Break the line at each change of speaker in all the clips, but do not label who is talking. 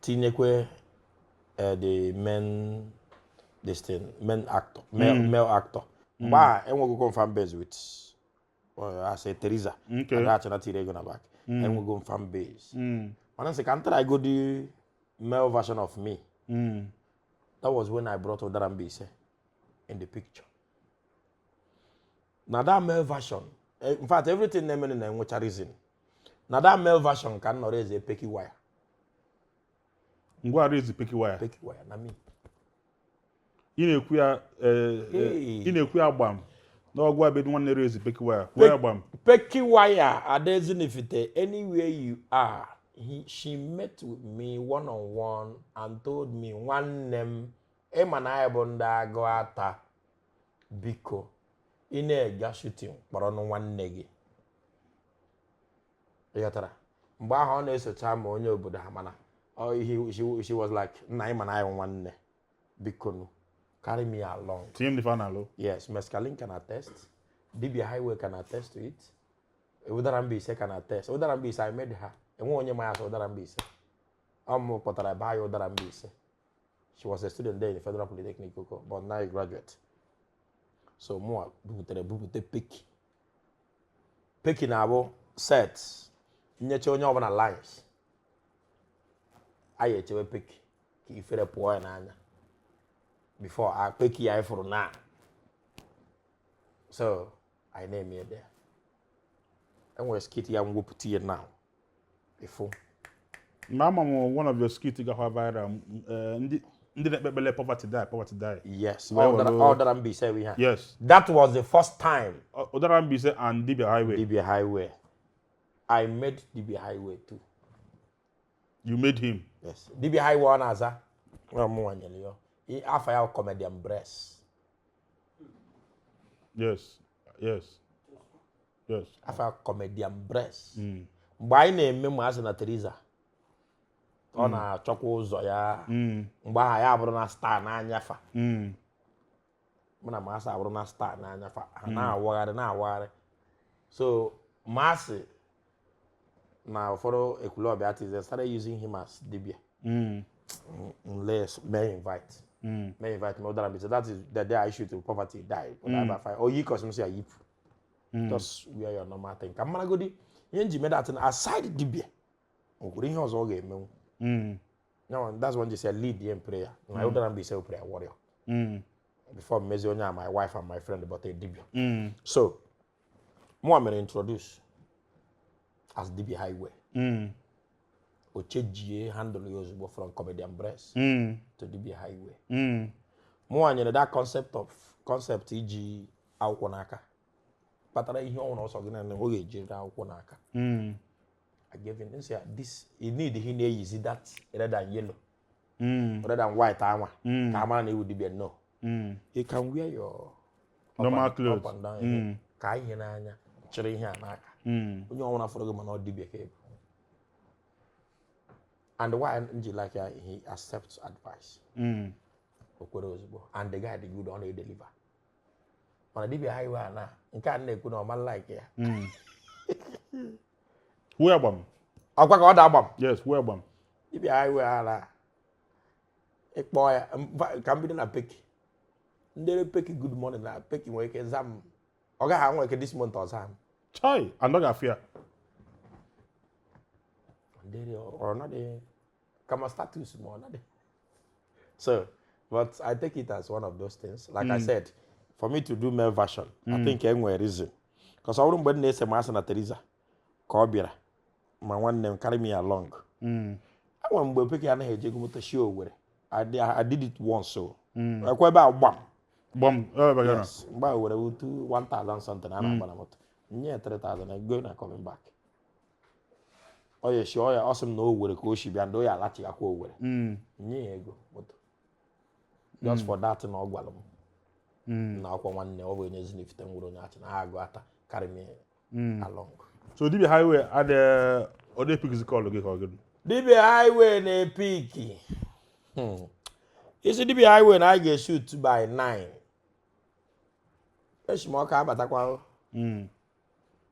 Tinyekwe the main this thing, main actor, male actor. Mgbe a enwego fan base with asị Teresa. Adachana tiri ego na back, enwego m fan base, mana nsị ka m try go the male version of me. That was when I brought Udara Mbaise in the picture. Na that male version, in fact, everything na-eme na-enwecha reason. Na that male version ka m nọrọ eze Peki Wire.
Ngwa raise Peki Wire.
Peki Wire na me.
Ị na-ekwu ya
Hey.
Ị na-ekwu ya gbam n'ọgwụ abedu nwanne raise Peki Wire, kwuo ya gbam.
Peki Wire, Adezinifite, anywhere you are, she met with me one on one and told me, "Nwanne m, ịma na anyị bụ ndị agụ ata, biko, ị na-ega shooting, kpọrọ nụ nwanne gị." Ị ghọtara? Mgbe ahụ ọ na-esocha ma onye obodo ha, mana she was like, "Nna, ịma na anyị bụ nwanne, biko nụ, carry me along."
Tinye m n'ife a na-alụ.
Yes, Mescaline can attest. Dibia Highway can attest to it. Udara Mbaise can attest. Udara Mbaise, I made her. Enwe onye ma ya asị Udara Mbaise. Ọ mụ kpọtara ebe anyị Udara Mbaise. She was a student there in the Federal Polytechnic Oko, but now a graduate. So mụ buputere bupute Peki. Peki na-abụ set nyecha onye ọbụla lines. Anyị echewe Peki ka ifere pụọ ya n'anya. Before a Peki ya ifuru na. So anyị na-eme ya there. Enwere skit ya mwepụta ya now. Ifu.
Mgbe ama m one of your skit gakwa viral, ndị na-ekpe ekpele "Poverty die, poverty die."
Yes.
Wee
Ọ dara Mbaise bụ ihe a.
Yes.
That was the first time.
Udara Mbaise and Dibia Highway.
Dibia Highway. I made Dibia Highway too.
You made him?
Yes. Dibia Highway ọ na-aza. Ọ mụnwa nyere ya. Afa ya bụ Comedian Breast. Afa ya Comedian Breast. Mgbe anyị na-eme ma asị na Teresa, ọ na-achọkwa ụzọ ya. Mgbe ahụ ya abụrụ na star n'anya fa. Mụ na Masị abụrụ na star n'anya fa. Ha na-awagharị na-awagharị. So Masị na ụfọdụ Ekwulọbịa artists, they started using him as dibia. Unless may invite. May invite me. Other, that is the day I shoot to "Poverty Die." Oh, you cause me say yip. Just wear your normal thing. Ka mara godi ihe nji mee that thing aside dibia. O kwuru ihe ọzọ ọ ga-emenwu. No, that's when they say lead in prayer. Na Udara Mbaise prayer warrior. Before mmezi onye a my wife and my friend, but a dibia. So, mụ mere introduce as Dibia Highway. O chejie handle ya ozugbo from Comedian Breast to Dibia Highway. Mụnwa nyere that concept of concept iji akwụkwọ n'aka kpatara ihe ọnwụrụ ọsọ gị na ọ ga-ejiri akwụkwọ n'aka. I gave him, nsị ya, this you need ihe na-eyizi that red and yellow, red and white anwa ka a mara na iwu dibia. No, you can wear your up
Normal clothes.
Up and down ihe. Ka ihe n'anya chịrị ihe a n'aka, onye ọnwụna fọrọ gị mana ọ dibia ka ebu. And why m ji like ya, he accepts advice. O kwere ozugbo, and the guy dị good, ọ na-edeliver. Mana dibia highway a na nke a na-ekwu na ọ ma like ya.
Kwuo ya gbam.
Ọkwa ka ọ da gbam.
Yes, kwuo ya gbam.
Dibia highway a na ịkpọ ya ka m bido na Peki ndere Peki good morning na Peki nwere ike za m, ọ gaghị anwe ike this month ọza m.
Chai, anọ ga-afụ ya.
Ndere ọ nọdị kama status ma ọ nọdị. So, but I take it as one of those things. Like I said, for me to do male version, I think enwere reason, because ọ bụrụ mgbe m na-ese ma asị na Teresa ka ọ bịara ma nwanne m carry me along. Enwere mgbe Peki anaghị eji ego moto shi Owerri. I did it once, so ekwe ebe a gbam.
Gbam, ebe ga.
Yes, mgbe a were wutu 1000 something a na-agba na moto nye 3000 and going and coming back. Ọ ya esi ọ ya ọ sị m na o were ka o si bịa ndị o ya alachighakwa Owerri. Nye ya ego moto just for that na ọ gwara m na ọkwa nwanne ọ bụ onye Ezinifite nwere onye achị na agụ ata carry me along.
So Dibia Highway adị ọ dị pick call gị ka ọ gị?
Dibia Highway na-epick. Isi Dibia Highway na anyị ga-eshoot by 9, echi m ọka abatakwa.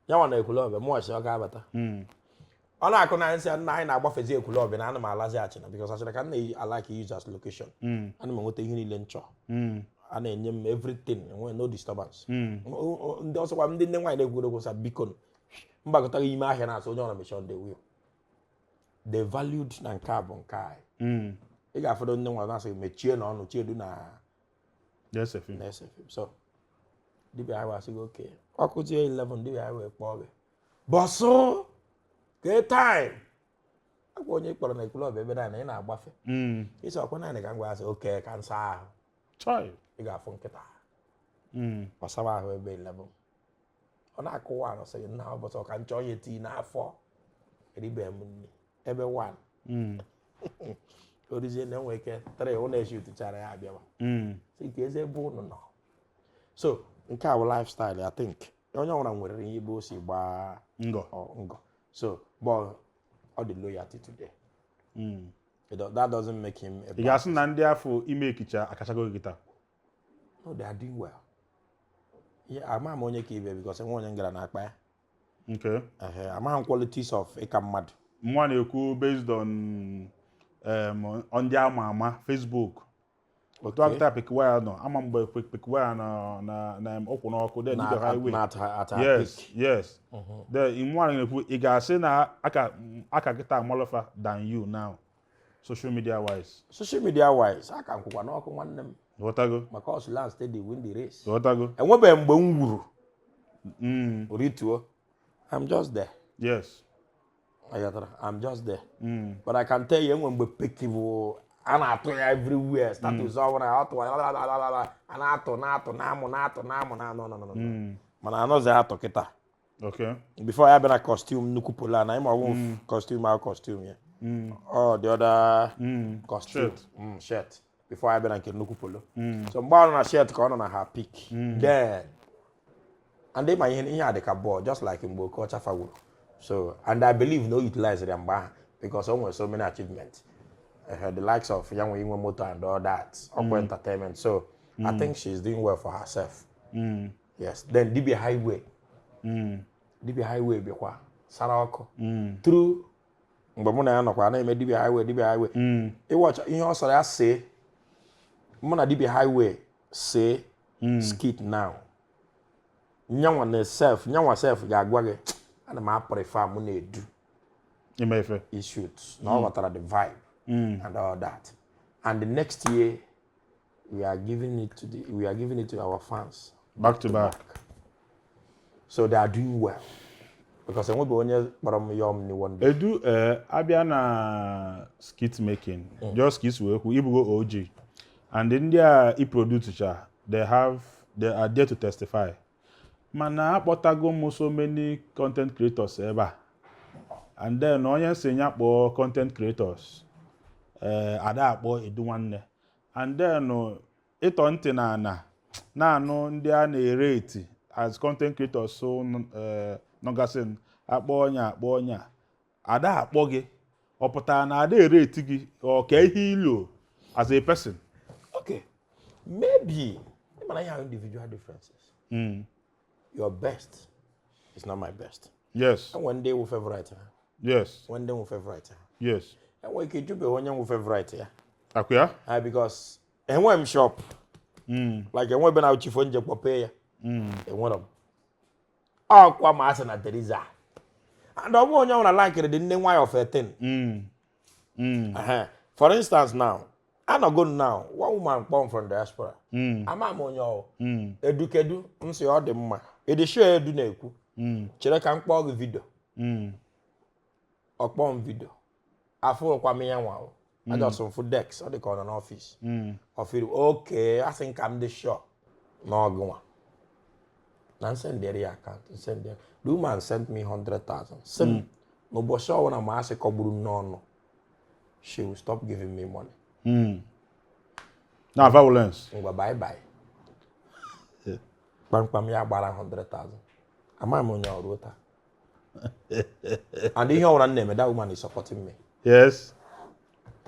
Ya nwa na Ekwulọbịa mụ ọchị ọka abata. Ọ na-akụ na nsị nna anyị na-agbafezi Ekwulọbịa na ana m alazi Achịna, because Achịna ka m na-alike use as location. Ana m enweta ihe niile m chọọ. A na-enye m everything, enwe no disturbance. Ndị ọsọkwa ndị nne nwaanyị na-ekwuru okwu sa biko mgbakọta ime ahịa na-asụ onye ọra mechie. They will, they valued na nke a bụ nke anyị. Ị ga-afọdụ ndị nwa na-asị mechie na ọnụ chiedu na
na-ese film.
Na-ese film. So dibịa anyị wee sị gị oke ọkụzie 11, dibịa anyị wee kpọọ gị bọsụ kee time agwa onye kpọrọ na Ekwulọbịa ebe na ị na-agbafe. Isi ọkwa naanị ka m gwa asị oke ka nsa ahụ.
Chai.
Ị ga-afụ nkịta gbasara ahụ ebe 11 ọ na-akụwa anọ, sị gị nna ụbọchị ka nchọ ya tii n'afọ eribeghị m nri ebe 1. Orizie na enwe ike 3 ụnụ echi tụchara ya abịawa. Sị ka eze ebe ụnụ nọ. So nke a bụ lifestyle. I think onye ọbụla nwere ihe ebe o si gbaa
ngọ.
Ngọ. So but ọ dị loyalty today. That doesn't make him a
Ị ga-asị na ndị afọ ime ekicha akachago gị kịta?
No, they are doing well. Yeah, ama m onye ka ibe because enwe onye ngara na-akpa ya. Ehe, amaghị m qualities of ịka mmadụ.
Nwa na-ekwu based on on ndị ama ama Facebook otu akịta Pekwaya nọ ama mgbe Pekwaya nọ na ụkwụ n'ọkụ, then
Na
Dibia Highway.
Na at her
Yes.
peak.
Yes, then nwa na-ekwu ị ga-asị na aka kịta amalofa than you now, social media wise?
Social media wise, aka m kwụkwa n'ọkụ, nwanne m.
Ghọtago.
Maka ọsụ land steady win the race.
Ghọtago.
Enwebeghị mgbe m wuru rituo. I'm just there. Aghọtara? I'm just there. But I can tell you, enwe mgbe Peki bụ a na-atụ ya everywhere, status ọbụla ọ tụwa a na-atụ na-atụ na-amụ na-atụ na-amụ na no, no, no, no. Mana anọzi atụ kịta. Before ya bịa na costume nnukwu polo na ịma ọwụ costume ahụ, costume ya ọ the other costume.
Shirt.
Shirt. Before ya bịa na nke nnukwu polo. So mgbe ọ nọ na shirt ka ọ nọ na her peak then, and ịma ihe a dị ka ball, just like mgbe Okocha fawuru. So and I believe no utilize ya mgbe ahụ because o nwere so many achievements, the likes of ya nwe inwe moto and all that, ọkwa entertainment. So I think she's doing well for herself. Yes. Then Dibia Highway. Dibia Highway bịakwa sara ọkụ through mgbe mụ na ya nọkwa na-eme Dibia Highway. Dibia Highway, ịwọcha ihe ọ sọrọ ya see mụ na Dibia Highway see skit now, nyanwa na self, nyanwa self ga-agwa gị ana m aprefer mụ na-edu
ime ife.
Issues na ọ ghọtara the vibe and all that. And the next year we are giving it to our fans
back to back.
So they are doing well because enweghị onye kpọrọ m yọọ m ni one day.
Edu, abịa na skit making, just ka isi wee kwu ibugo OG and ndị a i produce cha, they are there to testify. Mana akpọtago m so many content creators ebe a, and then onye si ya kpọọ content creators, ada akpọ Edu Nwanne, and then ịtọ ntị na ana na-anụ ndị a na-ere eti as content creators. So nọgasị akpọ onye akpọ onye a ada akpọ gị, ọ pụtara na ada ere eti gị ọ ka ihe ilo as a person?
Okay, maybe mana ihe ahụ individual differences. Your best is not my best. Enwe ndị wụ favorite ha. Enwe ndị wụ favorite ha. Enwe ike ijubeghị onye wụ favorite ya.
Akwa ya.
Ha because enwe m shop like enwe ebe na chifo nje kpọpee ya. Enwere m ọkwa ma asị na Teresa and ọ bụghị onye ọbụla likere dị nne nwayọ of 13. For instance now, anọgo m now, one woman kpọm from diaspora. Ama m onye ọ edukedu m sị ọ dị mma ịdị sure Edu na-ekwu. Chere ka m kpọọ gị video. Ọ kpọọ m video, afụrụkwa m ya nwa o ajọsụ m fụ desk ọ dị ka ọ nọ n'ọfịs. Ọfịrị oke asị m ka m dị sure na ọgụ nwa na nsendịrị ya account nsendịrị. The woman sent me 100,000, sị m n'ụbọchị ọbụla ma asị kọgburu m n'ọnụ, she will stop giving me money.
Na violence.
Ngwa, bye bye. Kpamkpam ya gbara 100,000. Amaghị m onye ọrụ taa and ihe ọbụla m na-eme, that woman is supporting me.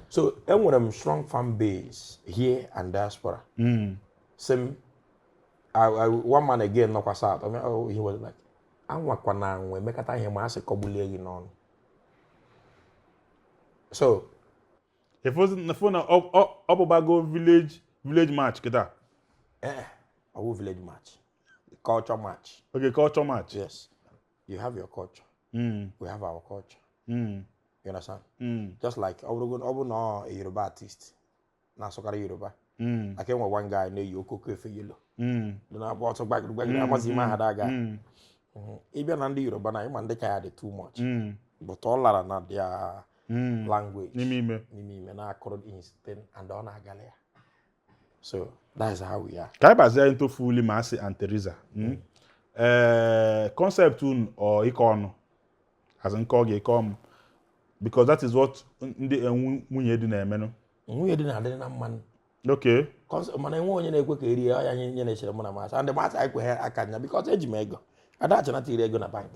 So enwere m strong fan base here and diaspora. Same one man again nọkwa South. I mean, oh, he was like anwakwa na anwa emekata ihe ma a sị kọgbulie gị n'ọnụ. So
Efu na ọ bụbago village match kịta.
Eh, ọwụ village match, culture match.
Okay, culture match.
Yes, you have your culture, we have our culture. You understand? Just like ọ bụrụ, ọ bụ na ọ a Yoruba artist na-asụkarị Yoruba, like enwe one guy na-eyi okoko efe yellow, dị na-agba ọtọ gbagiri gbagiri, amazi ime aha that guy. Ịbịa na ndị Yoruba na ịma ndị ka ya dị too much, but ọ lara na their language.
N'ime ime.
N'ime ime na-akụrụ his thing and ọ na-agala ya. So that's how we are.
Ka anyị bazie into fully Mercy and Teresa. Ee, concept unu ọ ịkọ ọnụ as nke ọ ga-ekọ m, because that is what ndị nwunye di na-emenụ.
Nwunye dị na-adịrị na mmanụ. Mana enwe onye na-ekwe ka erie ọ ya nye na-echere mụ na masị and masị anyị kweghị aka nya because eji m ego adachanata iri ego na bank.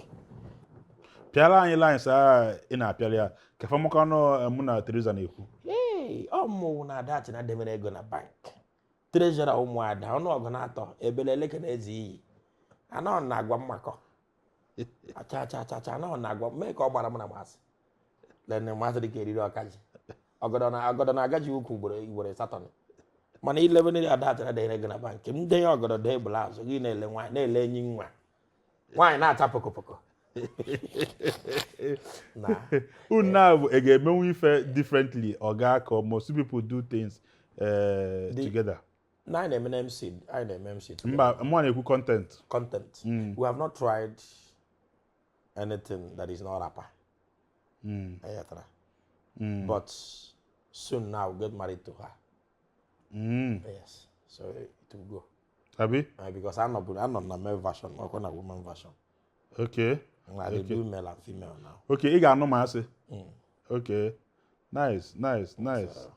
Pịara anyị lines a ị na-apịara ya ka famọkanụ mụ na Teresa na-ekwu.
Ee, ọ mụ na adachina debere ego na bank, treasurer ụmụada, ọnụọgụ na-atọ ebele eleke na eze iyi anọ na-agwa mmakọ acha acha acha acha anọ na-agwa mee ka ọ gbara mụ na masị lene masị dị ka eriri ọkaji ọgọdọ na ọgọdọ na-agaji ukwu ugboro ugboro asatọ, mana ilebe ndị adachina debere ego na bank m denye ọgọdọ dee blouse gị na-ele nwaanyị na-ele enyi nwa nwaanyị na-acha pokopoko na.
Unu na bụ ị ga-emenwu ife differently, ọ ga ka most people do things together.
Na anyị na-eme na MC, anyị na-eme MC together.
Mba, mụ na-ekwu content.
Content. We have not tried anything that is not wrapper. Ayatara. But soon now we'll get married to her. Yes. So it will go.
Abi.
Because I'm not na male version, or na woman version. I dey do male and female now.
Okay, ị ga-anụ ma asị. Okay, nice, nice, nice,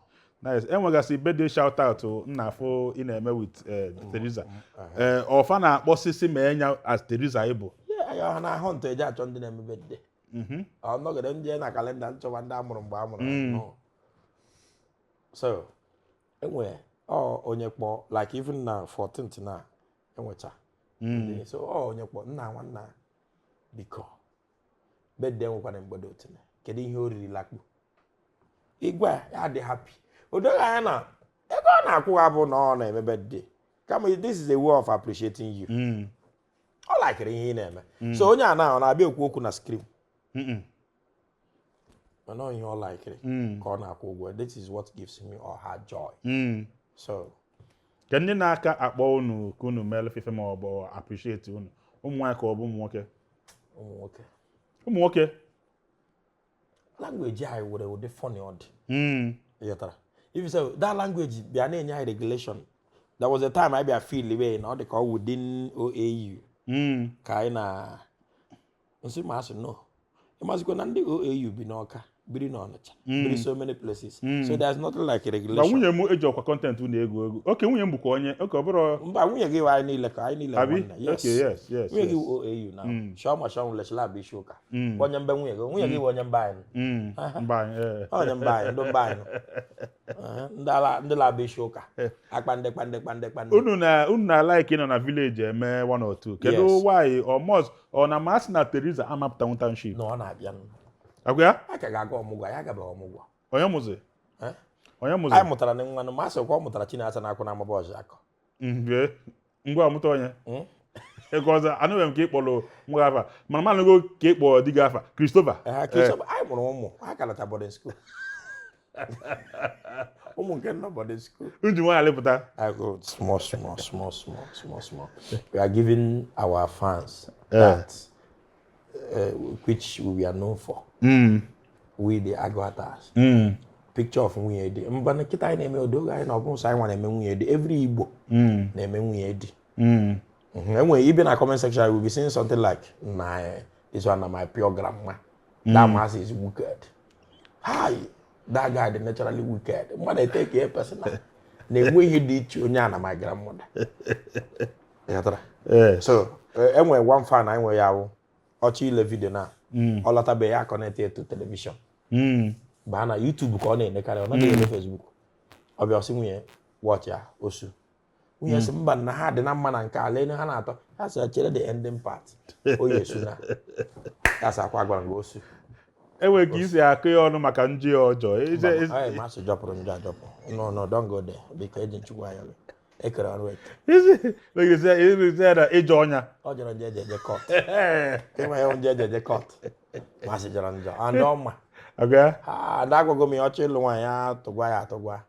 nice. Enwegasị birthday shout out nna afọ ị na-eme with Teresa. Ọfa na-akpọsisi ma enya as Teresa ịbụ.
Yeah, ya na ahụ ntụ eji achọ ndị na-eme birthday. Ọ nọgide ndị na calendar nchọwa ndị amụrụ mgbe amụrụ. No. So, enwe ọ onye kpọ, like even na 14th na enwecha. So ọ onye kpọ nna nwanna biko birthday nwekwana mgbede otene, kedu ihe o riri lakpu igwe ya dị happy, o doghị anya na ego ọ na-akwụ ha bụ na ọ na-eme birthday, kama this is a way of appreciating you. Ọ likere ihe ị na-eme, so onye a na ọ na-abịa ekwu okwu na screen, mana ọ ihe ọ likere ka ọ na-akwụ ụgwọ. This is what gives me or her joy. So
Ka ndị na-aka akpọ unu ka unu meelụ fife ma ọ bụ appreciate unu, ụmụ nwaanyị ka ọ bụ ụmụ nwoke?
Ụmụ nwoke.
Ụmụ nwoke.
Language anyị were ụdị funny ọ dị. Ịghọtara? If you say that language bịa na-enye anyị regulation, there was a time anyị bịa feel way na ọ dị ka ọ within OAU ka anyị na nsị ma asị no, ịmazikwa na ndị OAU bi n'Ọka, biri n'Ọnịcha, biri so many places, so there's nothing like a
Ma
regulation.
Nwunye m eji ọkwa content unu egwu egwu. Oke nwunye m bụkwa onye oke ọ bụrụ.
Mba, nwunye gị wa anyị niile ka anyị niile
Abi?
nwanne. Yes.
Okay, yes.
Nwunye gị wụ OAU na shọma shọm lechila bụ isi ụka. Onye mbe nwunye gị, nwunye gị wụ onye mba anyị.
Mba anyị, eh.
Onye mba anyị, ndị mba anyị. Ndị ala ndị na-abụ isi ụka akpande kpande kpande kpande.
Unu na like ịnọ na village eme one or two. Kedu
Yes.
why or must ọ na masị na Teresa amapụtanwu township?
Na ọ na-abịa.
Agwa ya?
A ka ga-aga ọmụgwọ, anyị agabeghị ọmụgwọ.
Onye mụzi?
Eh?
Onye mụzi?
Anyị mụtara na nwa ma asị kwa ọ mụtara Chinasa na akwụ na amaba ọzọ akọ.
Mgbe ngwa ọmụta onye ego ọzọ, anụbeghị m ka ị kpọrọ nwa gị afa, mana m anụgo ka ị kpọrọ di gị afa Christopher.
Eh, Christopher, anyị mụrụ ụmụ ha ka nọcha boarding school, ụmụ nke nọ boarding school.
Nji nwaanyị alịpụta.
I go small, small, small, small, small, small. We are giving our fans that which we are known for. We the Aguatas. Picture of nwunye di. Mba na nkịta anyị na-eme odogo anyị na ọ bụ nsọ anyị nwa na-eme nwunye di. Every Igbo na-eme nwunye di. Enwere ibe na comment section, I will be saying something like, "Nah, this one na my pure grandma. That man is wicked. Hi, that guy dị naturally wicked." Mmadụ eteke ya personal. Na-enwe ihe dị iche onye a na my grandmother. Ịghọtara?
Ee.
So, enwere one fan anyị nwere ya wụ ọchọ ile video na ọ lọtabeghị ya connect ya to television. Baa na YouTube ka ọ na-enekarị, ọ naghị ele Facebook. Ọ bịa ọsị nwunye watch ya osu. Nwunye sị mba na ha dị na mma na nke a lee ha na-atọ ya sị chere the ending part. Oyi esu na ya sị akwa gwara gị osu.
Enwere ka isi akụ ya ọnụ maka njọ ya ọjọọ.
Mba, masị jọpụrụ njọ ajọpụ. No, no, don't go there. Biko, eji nchukwu anya gị. Ekere ọrụ eke.
Isi ya na ịjọ ọnya.
Ọ jọrọ njọ eji eje court. Ịma ya njọ eji eje court. Masị jọrọ njọ. And ọ ma.
Okay.
Ha, ndị agwago m ya ọchọ ịlụ nwaanyị, ya tụgwa ya atụgwa.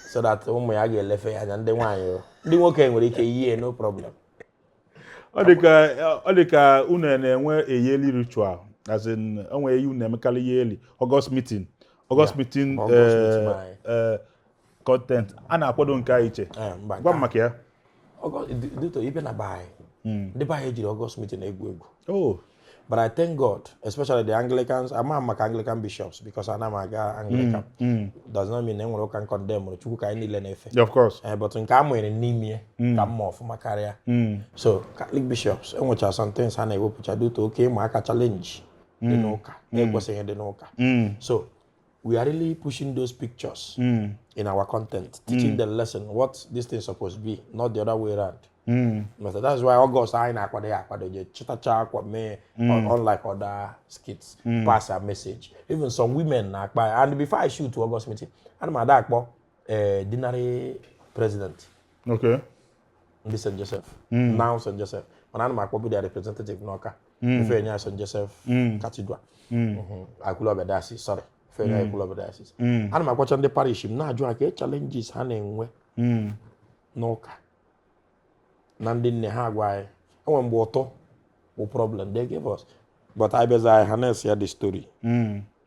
So that ụmụ ya ga-elefe ya anya. Ndị nwaanyị o. Ndị nwoke nwere ike yie, no problem.
Ọ dị ka unu na-enwe a yearly ritual, as in onwe ihe unu na-emekarị yearly, August meeting, August meeting.
August meeting anyị.
Content a na-akwado nke a iche.
Eh, mba.
Gwa m maka ya.
August, due to ibe na be anyị. Ndị be anyị ejiri August meeting egwu egwu.
Oh.
But I thank God, especially the Anglicans. Ama m maka Anglican bishops because ana m aga Anglican. Does not mean na enwere ụka condemn Chukwu ka anyị niile na-efe.
Yeah, of course.
Eh, but nke a mụnyere n'ime ka mma ọfụma karịa. So Catholic bishops enwechara some things ha na-ewepụcha due to oke ịma aka challenge dị n'ụka na-ekwesịghị dị n'ụka. So we are really pushing those pictures in our content, teaching the lesson what this thing supposed to be, not the other way around. But that's why August anyị na-akwado ya akwado, je chịtacha akwa mee, unlike other skits, pass a message. Even some women na-akpa ya. And before I shoot to August meeting, ana m ada akpọ deanery president ndị St. Joseph, now St. Joseph, mana ana m akpọbu their representative n'Ọka ife enye St. Joseph Cathedral. Ekwulọbịa Diocese, sorry, ife enye Ekwulọbịa Diocese. Ana m akpọcha ndị parish m na-ajụ ha ka challenges ha na-enwe n'ụka na ndị nne ha agwa anyị enwe mgbe ụtọ bụ problem they gave us, but anyị bịaza anyị ha na-esi ya the story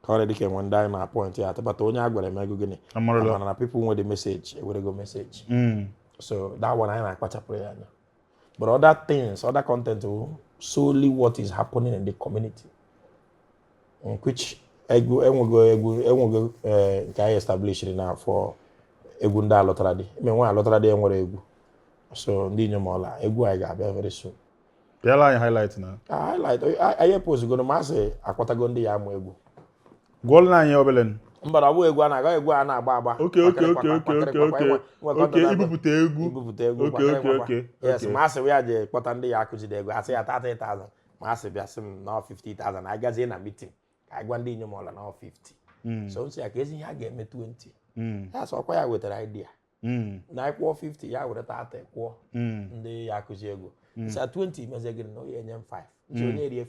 ka ọ dị ka enwe ndị anyị na-appoint ya atụbata onye a gwara emego gịnị.
Amarụla.
Mana na people nwe the message ewerego message. So that one anyị na-akpachapụrụ ya anya, but other things, other content will solely what is happening in the community, in which egwu enwego egwu enwego nke anyị established na for egwu ndị alụtara di ime nwa alụtara di enwere egwu. So ndị inyom ọla egwu anyị ga-abịa very soon.
Pịala anyị highlight na.
Ah, highlight anyị epozigoro ma asị akwatago ndị ya amụ egwu.
Gụọla anyị obele.
Mba, na ọ bụghị egwu a na-aga, egwu a na-agba agba.
Okay, ibupụta egwu.
Ibupụta egwu.
Okay.
Yes, ma asị ya je kpọta ndị ya akụziri egwu, asị ya 30,000, ma asị bịa sị m na 50,000. Anyị gazie na meeting ka anyị gwa ndị inyom ọla na 50. So nsị ya ka ezi ihe a ga-eme 20. Ya sọ ọkwa ya wetara idea na anyị kwụọ 50, ya were 30 kwụọ ndị ya akụzi egwu. Nsị ya 20 mezie gịnị na onye enye m 5, nsị onye rie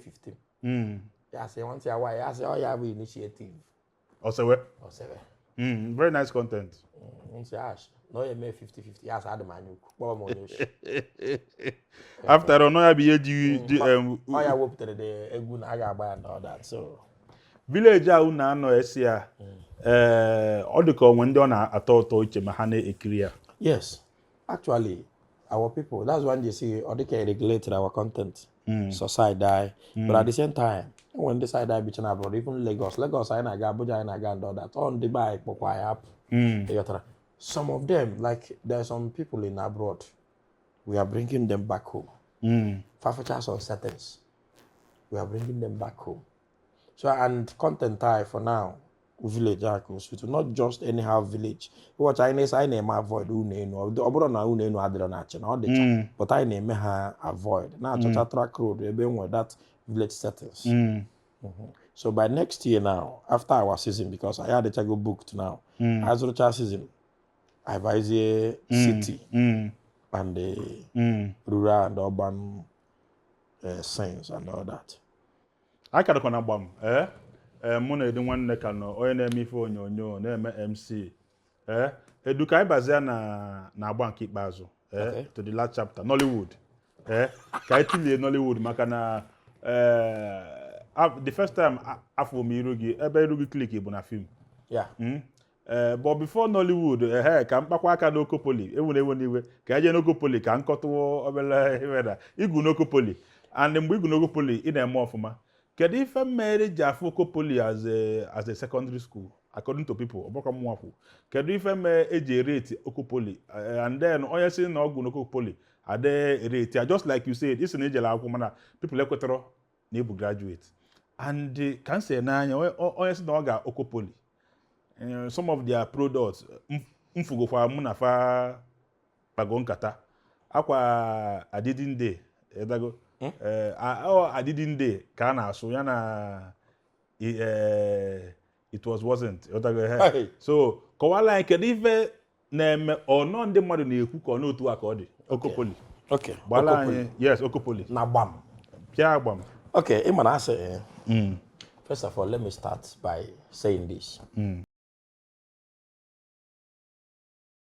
15. Ya sị nwantị ya nwaanyị, ya sị ọ ya bụ initiative.
Osewe.
Osebe.
Very nice content.
Nsị ash na ọ ya eme 50-50, ya sị adị m anya ukwu kpọọ m onye oshi.
After all, nọ ya bụ ihe ji
Ọ ya wepụtara the egwu na a ga-agba ya and all that, so
Village a unu anọ esi ya, ee, ọ dị ka onwe ndị ọ na-atọ ụtọ iche ma ha na-ekiri ya.
Yes, actually our people, that's why they say ọ dịka regulate our content, so side eye, but at the same time enwere ndị side eye bicha na abroad, even Lagos, Lagos anyị na-aga, Abuja anyị na-aga and all that, ọ ndị be anyị kpọkwa anyị apụ. Ịghọtara? Some of them, like there are some people in abroad, we are bringing them back home. Fafacha some settings, we are bringing them back home. So and content I for now village akụ so not just anyhow village. Watch, anyị na-ese anyị na-eme avoid unu enu. Ọ bụrụ na unu enu adịrọ na achị na ọ dịcha, but anyị na-eme ha avoid na-achọcha track road ebe enwe that village settings. So by next year now, after our season, because anyị adịchago booked now, anyị zụrụcha season, anyị bazie city and the rural and urban scenes and all that.
A karịkwa na gbam ee ee mụ na Edu nwanne ka nọ, onye na-eme ife onyonyo, na-eme MC. Ee, Edu, ka anyị bazie na agba nke ikpeazụ, ee, to the last chapter, Nollywood. Ee, ka anyị tụlie Nollywood maka na ee the first time afọ m iru gị ebe iru gị click bụ na film. Ee, but before Nollywood, ehe, ka mkpakwa aka n'Okopoli ewu na-ewe n'iwe, ka eje n'Okopoli ka nkọtụwo obere iwe na igwu n'Okopoli. And mgbe igwu n'Okopoli, ị na-eme ọfụma. Kedu ife mere ji afụ Okopoli as a secondary school, according to people? Ọgbakọ mụnwa kwu, kedu ife mere eji erate Okopoli? And then onye si na ọgwụ n'Okopoli ade erate ya, just like you said, isi na ijele akwụkwọ mana people ekwetọrọ na ịbụ graduate. And ka m si n'anya onye si na ọ ga Okopoli, some of their products mfugokwa mụ na fa kpago nkata akwa adịdị edago. Ọ adịdị ka a na-asụ ya na It was wasn't. Ịghọtago ihe?
Hey.
So kọwala anyị, kedu ife na-eme ọnọ ndị mmadụ na-ekwu ka ọ n'otu a ka ọ dị Okopoli?
Okay.
Gbala
Okopoli.
anyị, yes, Okopoli.
Na gbam.
Pịa agbam.
Okay, ị ma na asị, first of all, let me start by saying this.